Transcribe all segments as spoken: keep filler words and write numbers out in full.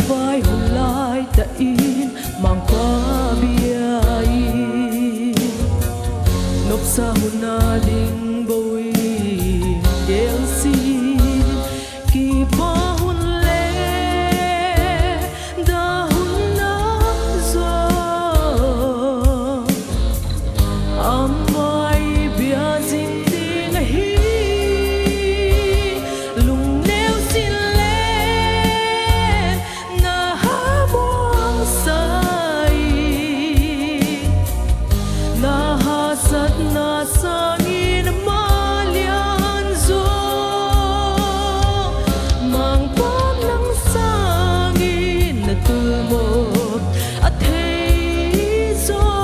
Vai hun lai ta in Mangpa bia in, nopsa hun a ding bou in, kel sin, kipak hun leh dah hun a zong, amah i bia zin ding ahi. Lungneu sin leh na ha muang sa in, na hasatna sangin amah lian zaw, Mangpa nang sangin na tul mawk a thei zaw.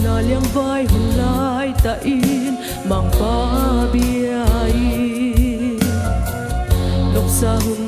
Na liangvai hun lai ta in Mangpa bia in, nopsa hun